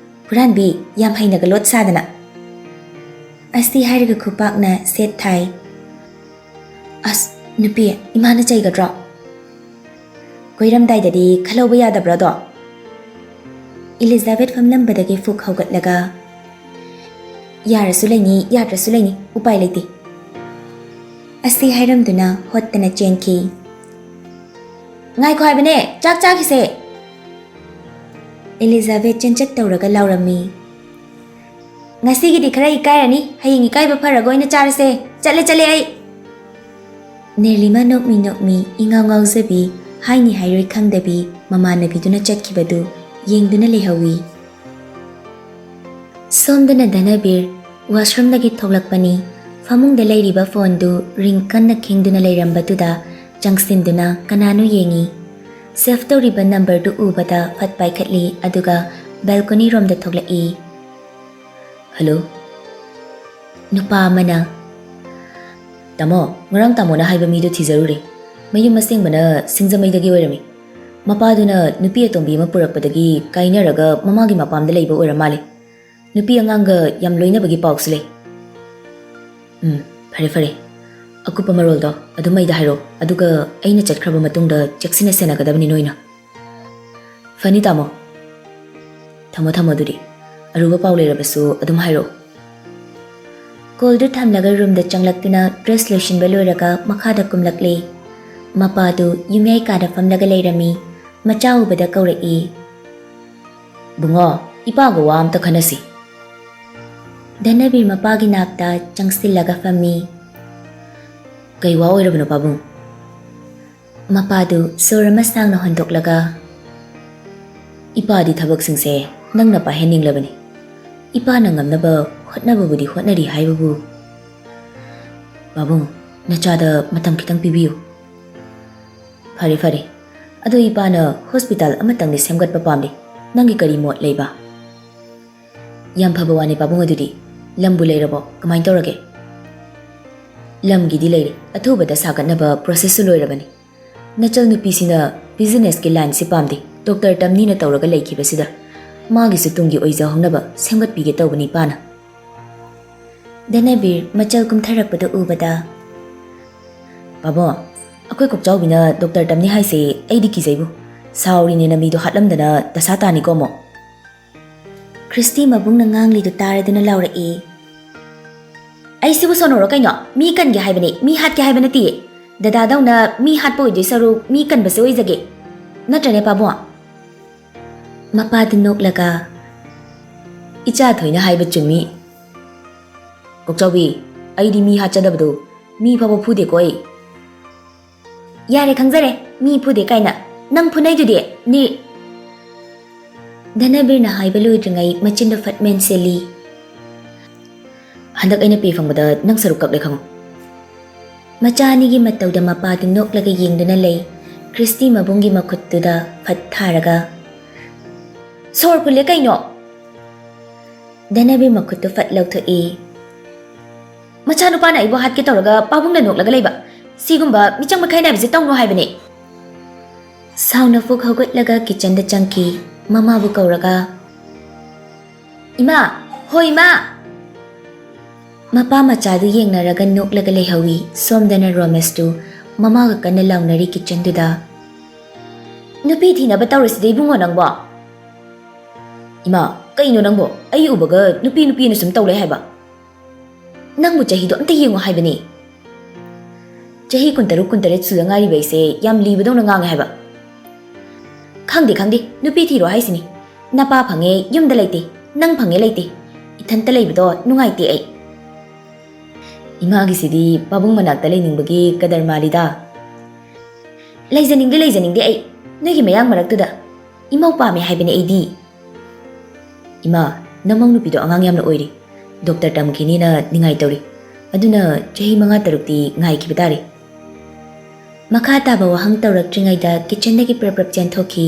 ꯍꯨꯔꯥꯟꯕꯤ, ꯌꯥꯝ ꯍꯩꯅꯒ ꯂꯣꯠ ꯁꯥꯗꯅ꯫" ꯑꯁꯤ ꯍꯥꯏꯔꯒ ꯈꯨꯄꯥꯛꯅ ꯁꯦꯠ ꯊꯥꯏ꯫ "ꯑꯁ, ꯅꯨꯄꯤ, ꯏꯃꯥꯅ ꯆꯩꯒꯗ꯭ꯔꯣ?" "ꯀꯣꯏꯔꯝꯗꯥꯏꯗꯗꯤ ꯈꯜꯍꯧꯕ ꯌꯥꯗꯕ꯭ꯔꯣ ꯑꯗꯣ?" ꯏꯂꯤꯖꯥꯕꯦꯠ ꯐꯝꯂꯝꯕꯗꯒꯤ ꯐꯨꯛ ꯍꯧꯒꯠꯂꯒ, "ꯌꯥꯔꯁꯨ ꯂꯩꯅꯤ, ꯌꯥꯗ꯭ꯔꯁꯨ ꯂꯩꯅꯤ, ꯎꯄꯥꯏ ꯂꯩꯇꯦ꯫" ꯑꯁꯤ ꯍꯥꯏꯔꯝꯗꯨꯅ ꯍꯣꯠꯇꯅ ꯆꯦꯟꯈꯤ꯫ "ꯉꯥꯏꯈꯣ ꯍꯥꯏꯕꯅꯦ, ꯆꯥꯛ ꯆꯥꯈꯤꯁꯦ!" ꯏꯂꯤꯖꯥꯕꯦꯠ ꯆꯦꯟꯆꯠ ꯇꯧꯔꯒ ꯂꯥꯎꯔꯝꯃꯤ꯫ "ꯉꯁꯤꯒꯤꯗꯤ ꯈꯔ ꯏꯀꯥꯏꯔꯅꯤ, ꯍꯌꯦꯡ ꯏꯀꯥꯏꯕ ꯐꯔꯒ ꯑꯣꯏꯅ ꯆꯥꯔꯁꯦ꯫ ꯆꯠꯂꯦ, ꯆꯠꯂꯦ ꯑꯩ꯫" ꯅꯤꯔꯂꯤꯃꯥ ꯅꯣꯛꯃꯤ ꯅꯣꯛꯃꯤ, ꯏꯉꯥꯎ ꯉꯥꯎꯖꯕꯤ, ꯍꯥꯏꯅꯤ ꯍꯥꯏꯔꯣꯏ ꯈꯪꯗꯕꯤ ꯃꯃꯥꯟꯅꯕꯤꯗꯨꯅ ꯆꯠꯈꯤꯕꯗꯨ ꯌꯦꯡꯗꯨꯅ ꯂꯩꯍꯧꯏ꯫ ꯁꯣꯝꯗꯅ ꯙꯅꯕꯤꯔ washroomꯗꯒꯤ ꯊꯣꯛꯂꯛꯄꯅꯤ꯫ ꯐꯃꯨꯡꯗ ꯂꯩꯔꯤꯕ phoneꯗꯨ ring ꯀꯟꯅ ꯈꯤꯡꯗꯨꯅ ꯂꯩꯔꯝꯕꯗꯨꯗ ꯆꯪꯁꯤꯟꯗꯨꯅ ꯀꯅꯥꯅꯣ ꯌꯦꯡꯏ꯫ Save ꯇꯧꯔꯤꯕ numberꯗꯨ ꯎꯕꯗ ꯐꯠ ꯄꯥꯏꯈꯠꯂꯤ, ꯑꯗꯨꯒ balcony ꯔꯣꯝꯗ ꯊꯣꯛꯂꯛꯏ꯫ "Hello?" ꯅꯨꯄꯥ ꯑꯃꯅ, "ꯇꯥꯃꯣ, ꯉꯔꯥꯡ ꯇꯥꯃꯣꯅ ꯍꯥꯏꯕ ꯃꯤꯗꯨ ꯊꯤꯖꯔꯨꯔꯦ꯫ ꯃꯌꯨꯝ ꯑꯁꯦꯡꯕꯅ ꯁꯤꯡꯖꯃꯩꯗꯒꯤ ꯑꯣꯏꯔꯝꯃꯤ꯫ ꯃꯄꯥꯗꯨꯅ ꯅꯨꯄꯤ ꯑꯇꯣꯝꯕꯤ ꯑꯃ ꯄꯨꯔꯛꯄꯗꯒꯤ ꯀꯥꯏꯅꯔꯒ ꯃꯃꯥꯒꯤ ꯃꯄꯥꯝꯗ ꯂꯩꯕ ꯑꯣꯏꯔ ꯃꯥꯜꯂꯦ꯫ ꯅꯨꯄꯤ ꯑꯉꯥꯡꯒ ꯌꯥꯝ ꯂꯣꯏꯅꯕꯒꯤ ꯄꯥꯎꯁꯨ ꯂꯩ꯫" "ꯎꯝ, ꯐꯔꯦ ꯐꯔꯦ꯫ ꯑꯀꯨꯞꯄ ꯃꯔꯣꯜꯗꯣ ꯑꯗꯨꯝ ꯑꯩꯗ ꯍꯥꯏꯔꯛꯑꯣ, ꯑꯗꯨꯒ ꯑꯩꯅ ꯆꯠꯈ꯭ꯔꯕ ꯃꯇꯨꯡꯗ ꯆꯦꯛꯁꯤꯟꯅ ꯁꯦꯟꯅꯒꯗꯕꯅꯤ ꯅꯣꯏꯅ꯫" ꯐꯅꯤ ꯇꯥꯃꯣ꯫ ꯊꯝꯃꯣ ꯊꯝꯃꯣ ꯑꯗꯨꯗꯤ꯫ ꯑꯔꯨꯕ ꯄꯥꯎ ꯂꯩꯔꯕꯁꯨ ꯑꯗꯨꯝ ꯍꯥꯏꯔꯛꯑꯣ꯫ ꯀꯣꯜꯗꯨ ꯊꯝꯂꯒ ꯔꯨꯝꯗ ꯆꯪꯂꯛꯇꯨꯅ ꯗ꯭ꯔꯦꯁ ꯂꯣꯏꯁꯤꯟꯕ ꯂꯣꯏꯔꯒ ꯃꯈꯥꯗ ꯀꯨꯝꯂꯛꯂꯦ꯫ ꯃꯄꯥꯗꯨ ꯌꯨꯝꯌꯥꯏ ꯀꯥꯗ ꯐꯝꯂꯒ ꯂꯩꯔꯝꯃꯤ꯫ ꯃꯆꯥ ꯎꯕꯗ ꯀꯧꯔꯛꯏ꯫ "ꯕꯨꯡꯉꯣ, ꯏꯄꯥꯒ ꯋꯥ ꯑꯝꯇ ꯈꯟꯅꯁꯤ꯫" ꯙꯅꯕꯤꯔ ꯃꯄꯥꯒꯤ ꯅꯥꯛꯇ ꯆꯪꯁꯤꯜꯂꯒ ꯐꯝꯃꯤ꯫ "ꯀꯩ ꯋꯥ ꯑꯣꯏꯔꯕꯅꯣ ꯄꯥꯕꯨꯡ?" ꯃꯄꯥꯗꯨ ꯁꯣꯔ ꯑꯃ ꯁꯥꯡꯅ ꯍꯣꯟꯗꯣꯛꯂꯒ, "ꯏꯄꯥꯗꯤ ꯊꯕꯛꯁꯤꯡꯁꯦ ꯅꯪꯅ ꯄꯥꯏꯍꯟꯅꯤꯡꯂꯕꯅꯤ꯫ ꯏꯄꯥꯅ ꯉꯝꯅꯕ ꯍꯣꯠꯅꯕꯕꯨꯗꯤ ꯍꯣꯠꯅꯔꯤ ꯍꯥꯏꯕꯕꯨ꯫" "ꯄꯥꯕꯨꯡ, ꯅꯆꯥꯗ ꯃꯇꯝ ꯈꯤꯇꯪ ꯄꯤꯕꯤꯌꯨ꯫" "ꯐꯔꯦ ꯐꯔꯦ, ꯑꯗꯣ ꯏꯄꯥꯅ ꯍꯣꯁꯄꯤꯇꯥꯜ ꯑꯃꯇꯪꯗꯤ ꯁꯦꯝꯒꯠꯄ ꯄꯥꯝꯂꯤ꯫ ꯅꯪꯒꯤ ꯀꯔꯤ ꯃꯣꯠ ꯂꯩꯕ?" "ꯌꯥꯝ ꯐꯕ ꯋꯥꯅꯤ ꯄꯥꯕꯨꯡ ꯑꯗꯨꯗꯤ꯫ ꯂꯝꯕꯨ ꯂꯩꯔꯕꯣ? ꯀꯃꯥꯏꯅ ꯇꯧꯔꯒꯦ?" "ꯂꯝꯒꯤꯗꯤ ꯂꯩꯔꯦ꯫ ꯑꯊꯨꯕꯗ ꯁꯥꯒꯠꯅꯕ ꯄ꯭ꯔꯣꯁꯦꯁꯁꯨ ꯂꯣꯏꯔꯕꯅꯤ꯫ ꯅꯆꯜ ꯅꯨꯄꯤꯁꯤꯅ ꯕꯤꯖꯤꯅꯦꯁꯀꯤ ꯂꯥꯏꯟꯁꯤ ꯄꯥꯝꯗꯦ꯫ ꯗꯣꯛꯇꯔ ꯇꯝꯅꯤꯅ ꯇꯧꯔꯒ ꯂꯩꯈꯤꯕꯁꯤꯗ ꯃꯥꯒꯤꯁꯨ ꯇꯨꯡꯒꯤ ꯑꯣꯏꯖꯍꯧꯅꯕ ꯁꯦꯝꯒꯠꯄꯤꯒꯦ ꯇꯧꯕꯅꯤ ꯏꯄꯥꯅ꯫" ꯙꯅꯕꯤꯔ ꯃꯆꯜ ꯀꯨꯝꯊꯔꯛꯄꯗꯨ ꯎꯕꯗ, "ꯄꯥꯕꯨꯡ, ꯑꯩꯈꯣꯏ ꯀꯣꯛꯆꯥꯎꯕꯤꯅ ꯗꯣꯛꯇꯔ ꯇꯝꯅꯤ ꯍꯥꯏꯁꯦ ꯑꯩꯗꯤ ꯀꯤꯖꯩꯕꯨ꯫ ꯁꯥꯎꯔꯤꯅꯦꯅ ꯃꯤꯗꯣ ꯍꯥꯠꯂꯝꯗꯅ ꯗꯁꯥ ꯇꯥꯅꯤꯀꯣ ꯑꯃꯨꯛ꯫" ꯈ꯭ꯔꯤꯁꯇꯤ ꯃꯕꯨꯡꯅ ꯉꯥꯡꯂꯤꯗꯨ ꯇꯥꯔꯗꯨꯅ ꯂꯥꯎꯔꯛꯏ꯫ "ꯑꯩꯁꯤꯕꯨ ꯁꯣꯅꯣꯔꯣ ꯀꯩꯅꯣ? ꯃꯤ ꯀꯟꯒꯦ ꯍꯥꯏꯕꯅꯤ, ꯃꯤ ꯍꯥꯠꯀꯦ ꯍꯥꯏꯕ ꯅꯠꯇꯤꯌꯦ꯫ ꯗꯗꯥꯗꯧꯅ ꯃꯤ ꯍꯥꯠꯄ ꯑꯣꯏꯗꯣꯏ ꯁꯔꯨꯛ ꯃꯤ ꯀꯟꯕꯁꯦ ꯑꯣꯏꯖꯒꯦ꯫ ꯅꯠꯇ꯭ꯔꯅꯦ ꯄꯥꯕꯨꯡ?" ꯃꯄꯥꯗꯨ ꯅꯣꯛꯂꯒ, "ꯏꯆꯥ ꯊꯣꯏꯅ ꯍꯥꯏꯕ ꯆꯨꯝꯃꯤ꯫ ꯀꯣꯛꯆꯥꯎꯕꯤ, ꯑꯩꯗꯤ ꯃꯤ ꯍꯥꯠꯆꯗꯕꯗꯣ, ꯃꯤ ꯐꯥꯎꯕ ꯐꯨꯗꯦꯀꯣ ꯑꯩ꯫" "ꯌꯥꯔꯦ, ꯈꯪꯖꯔꯦ, ꯃꯤ ꯐꯨꯗꯦ ꯀꯥꯏꯅ꯫ ꯅꯪ ꯐꯨꯅꯩꯗꯨꯗꯤ, ꯅꯤ꯫" ꯙꯅꯕꯤꯔꯅ ꯍꯥꯏꯕ ꯂꯣꯏꯗ꯭ꯔꯤꯉꯩ ꯃꯆꯤꯟꯗꯣ ꯐꯠ ꯃꯦꯟꯁꯤꯜꯂꯤ꯫ "ꯍꯟꯗꯛ ꯑꯩꯅ ꯄꯦ ꯐꯪꯕꯗ ꯅꯪ ꯁꯔꯨꯛ ꯀꯛꯂꯦ ꯈꯪꯉꯨ꯫" ꯃꯆꯥ ꯑꯅꯤꯒꯤ ꯃꯇꯧꯗ ꯃꯄꯥꯗꯨ ꯅꯣꯛꯂꯒ ꯌꯦꯡꯗꯨꯅ ꯂꯩ꯫ ꯈ꯭ꯔꯤꯁꯇꯤ ꯃꯕꯨꯡꯒꯤ ꯃꯈꯨꯠꯇꯨꯗ ꯐꯠ ꯊꯥꯔꯒ, "ꯁꯣꯔ ꯐꯨꯜꯂꯦ ꯀꯩꯅꯣ?" ꯙꯅꯕꯤꯔ ꯃꯈꯨꯠꯇꯨ ꯐꯠ ꯂꯧꯊꯣꯛꯏ꯫ "ꯃꯆꯥꯅꯨꯄꯥꯅ ꯑꯩꯕꯨ ꯍꯥꯠꯀꯦ ꯇꯧꯔꯒ ꯄꯥꯕꯨꯡꯅ ꯅꯣꯛꯂꯒ ꯂꯩꯕ꯫ ꯁꯤꯒꯨꯝꯕ ꯃꯤꯆꯪ ꯃꯤꯈꯥꯏ ꯅꯥꯏꯕꯁꯦ ꯇꯧꯅꯨ ꯍꯥꯏꯕꯅꯦ꯫" ꯁꯥꯎꯅ ꯐꯨꯛ ꯍꯧꯒꯠꯂꯒ ꯀꯤꯆꯟꯗ ꯆꯪꯈꯤ꯫ ꯃꯃꯥꯕꯨ ꯀꯧꯔꯒ, "ꯏꯃꯥ! ꯍꯣ ꯏꯃꯥ!" ꯃꯄꯥ ꯃꯆꯥꯗꯨ ꯌꯦꯡꯅꯔꯒ ꯅꯣꯛꯂꯒ ꯂꯩꯍꯧꯏ꯫ ꯁꯣꯝꯗꯅ ꯔꯣꯃꯦꯁꯇꯨ ꯃꯃꯥꯒ ꯀꯟꯅ ꯂꯥꯎꯅꯔꯤ ꯀꯤꯆꯟꯗꯨꯗ꯫ ꯅꯨꯄꯤ ꯊꯤꯅꯕ ꯇꯧꯔꯁꯤꯗ, ꯏꯕꯨꯡꯉꯣ, ꯅꯪꯕꯣ꯫ ꯏꯃꯥ, ꯀꯩꯅꯣ ꯅꯪꯕꯣ? ꯑꯩ ꯎꯕꯒ ꯅꯨꯄꯤ ꯅꯨꯄꯤꯅ ꯁꯨꯝ ꯇꯧ ꯂꯩ ꯍꯥꯏꯕ꯫ ꯅꯪꯕꯨ ꯆꯍꯤꯗꯣ ꯑꯝꯇ ꯌꯦꯡꯉꯣ ꯍꯥꯏꯕꯅꯤ꯫ ꯆꯍꯤ ꯀꯨꯟꯇꯔꯨꯛ, ꯀꯨꯟꯇꯔꯦꯠ ꯁꯨꯗ ꯉꯥꯏꯔꯤꯕ ꯑꯩꯁꯦ ꯌꯥꯝ ꯂꯤꯕꯗꯧꯅ ꯉꯥꯡꯉꯦ ꯍꯥꯏꯕ꯫ ꯈꯪꯗꯦ, ꯈꯪꯗꯦ, ꯅꯨꯄꯤ ꯊꯤꯔꯣ ꯍꯥꯏꯁꯤꯅꯤ꯫ ꯅꯄꯥ ꯐꯪꯉꯦ, ꯌꯨꯝꯗ ꯂꯩꯇꯦ꯫ ꯅꯪ ꯐꯪꯉꯦ, ꯂꯩꯇꯦ꯫ ꯏꯊꯟꯇ ꯂꯩꯕꯗꯣ ꯅꯨꯡꯉꯥꯏꯇꯦ ꯑꯩ꯫ ꯏꯃꯥꯒꯤꯁꯤꯗꯤ ꯄꯥꯕꯨꯡ ꯃꯅꯥꯛꯇ ꯂꯩꯅꯤꯡꯕꯒꯤ ꯀꯗꯔ ꯃꯥꯜꯂꯤꯗ꯫ ꯂꯩꯖꯅꯤꯡꯗꯦ, ꯂꯩꯖꯅꯤꯡꯗꯦ ꯑꯩ꯫ ꯅꯣꯏꯒꯤ ꯃꯌꯥꯡ ꯃꯔꯛꯇꯨꯗ꯫ ꯏꯃꯧ ꯄꯥꯝꯃꯦ ꯍꯥꯏꯕꯅꯦ ꯑꯩꯗꯤ꯫ ꯏꯃꯥ, ꯅꯃꯧ ꯅꯨꯄꯤꯗꯣ ꯑꯉꯥꯡ ꯌꯥꯝꯅ ꯑꯣꯏꯔꯤ꯫ ꯗꯣꯛꯇꯔ ꯇꯝꯈꯤꯅꯤꯅ ꯅꯤꯡꯉꯥꯏ ꯇꯧꯔꯤ꯫ ꯑꯗꯨꯅ ꯆꯍꯤ ꯃꯉꯥ ꯇꯔꯨꯛꯇꯤ ꯉꯥꯏꯈꯤꯕ ꯇꯥꯔꯦ꯫ ꯃꯈꯥ ꯇꯥꯕ ꯋꯥꯍꯪ ꯇꯧꯔꯛꯇ꯭ꯔꯤꯉꯩꯗ ꯀꯤꯆꯟꯗꯒꯤ ꯄ꯭ꯔꯞ ꯄ꯭ꯔꯞ ꯆꯦꯟꯊꯣꯛꯈꯤ꯫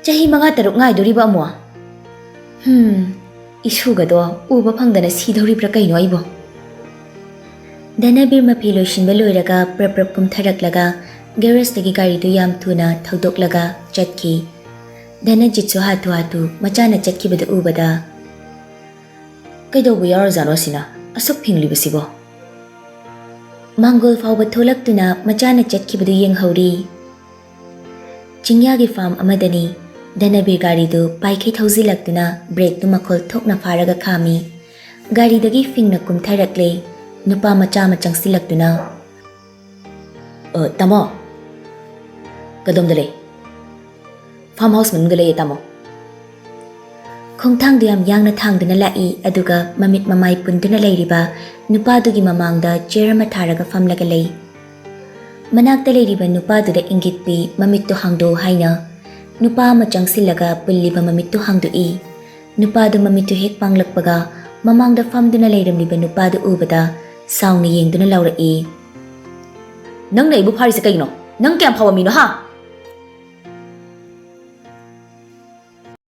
ꯆꯍꯤ ꯃꯉꯥ ꯇꯔꯨꯛ ꯉꯥꯏꯗꯣꯔꯤꯕ ꯑꯃꯨꯛ? ꯍꯝ, ꯏꯁꯨꯒꯗꯣ ꯎꯕ ꯐꯪꯗꯅ ꯁꯤꯗꯧꯔꯤꯕ꯭ꯔꯥ ꯀꯩꯅꯣ ꯑꯩꯕꯣ? ꯙꯅꯕꯤꯔ ꯃꯐꯤ ꯂꯣꯏꯁꯤꯟꯕ ꯂꯣꯏꯔꯒ ꯄ꯭ꯔꯞ ꯄ꯭ꯔꯞ ꯀꯨꯝꯊꯔꯛꯂꯒ ꯒꯦꯔꯦꯖꯇꯒꯤ ꯒꯥꯔꯤꯗꯨ ꯌꯥꯝ ꯊꯨꯅ ꯊꯧꯗꯣꯛꯂꯒ ꯆꯠꯈꯤ꯫ ꯙꯅꯖꯤꯠꯁꯨ ꯍꯥꯊꯨ ꯍꯥꯊꯨ ꯃꯆꯥꯅ ꯆꯠꯈꯤꯕꯗꯨ ꯎꯕꯗ, "ꯀꯩꯗꯧꯕ ꯌꯥꯎꯔꯖꯥꯠꯅꯣ ꯑꯁꯤꯅ ꯑꯁꯨꯛ ꯐꯤꯡꯂꯤꯕꯁꯤꯕꯣ?" ꯃꯥꯡꯒꯣꯜ ꯐꯥꯎꯕ ꯊꯣꯛꯂꯛꯇꯨꯅ ꯃꯆꯥꯅ ꯆꯠꯈꯤꯕꯗꯨ ꯌꯦꯡꯍꯧꯔꯤ꯫ ꯆꯤꯡꯌꯥꯒꯤ ꯐꯥꯔꯝ ꯑꯃꯗꯅꯤ꯫ ꯙꯅꯕꯤꯔ ꯒꯥꯔꯤꯗꯨ ꯄꯥꯏꯈꯩ ꯊꯧꯖꯤꯜꯂꯛꯇꯨꯅ ꯕ꯭ꯔꯦꯛꯇꯨ ꯃꯈꯣꯜ ꯊꯣꯛꯅ ꯐꯥꯔꯒ ꯈꯥꯝꯃꯤ꯫ ꯒꯥꯔꯤꯗꯒꯤ ꯐꯤꯡꯅ ꯀꯨꯝꯊꯔꯛꯂꯦ꯫ ꯅꯨꯄꯥ ꯃꯆꯥ ꯑꯃ ꯆꯪꯁꯤꯜꯂꯛꯇꯨꯅ, "ꯑ, ꯇꯥꯃꯣ, ꯀꯗꯣꯝꯗ ꯂꯩ?" "ꯐꯥꯔꯝ ꯍꯥꯎꯁ ꯃꯅꯨꯡꯗ ꯂꯩꯌꯦ, ꯇꯥꯃꯣ꯫" ꯈꯣꯡꯊꯥꯡꯗꯨ ꯌꯥꯝ ꯌꯥꯡꯅ ꯊꯥꯡꯗꯨꯅ ꯂꯥꯛꯏ, ꯑꯗꯨꯒ ꯃꯃꯤꯠ ꯃꯃꯥꯏ ꯄꯨꯟꯗꯨꯅ ꯂꯩꯔꯤꯕ ꯅꯨꯄꯥꯗꯨꯒꯤ ꯃꯃꯥꯡꯗ ꯆꯤꯌꯔ ꯑꯃ ꯊꯥꯔꯒ ꯐꯝꯂꯒ ꯂꯩ꯫ ꯃꯅꯥꯛꯇ ꯂꯩꯔꯤꯕ ꯅꯨꯄꯥꯗꯨꯗ ꯏꯪꯒꯤꯠ ꯄꯤ, "ꯃꯃꯤꯠꯇꯨ ꯍꯥꯡꯗꯣꯛꯎ" ꯍꯥꯏꯅ꯫ ꯅꯨꯄꯥ ꯑꯃ ꯆꯪꯁꯤꯜꯂꯒ ꯄꯨꯜꯂꯤꯕ ꯃꯃꯤꯠꯇꯨ ꯍꯥꯡꯗꯣꯛꯏ꯫ ꯅꯨꯄꯥꯗꯨ ꯃꯃꯤꯠꯇꯨ ꯍꯦꯛ ꯄꯥꯡꯂꯛꯄꯒ, ꯃꯃꯥꯡꯗ ꯐꯝꯗꯨꯅ ꯂꯩꯔꯝꯂꯤꯕ ꯅꯨꯄꯥꯗꯨ ꯎꯕꯗ ꯁꯥꯎꯅ ꯌꯦꯡꯗꯨꯅ ꯂꯥꯎꯔꯛꯏ, "ꯅꯪꯅ ꯑꯩꯕꯨ ꯐꯥꯔꯤꯁꯦ ꯀꯩꯒꯤꯅꯣ? ꯅꯪ ꯀꯌꯥꯝ ꯐꯕ ꯃꯤꯅꯣ, ꯍꯥ?"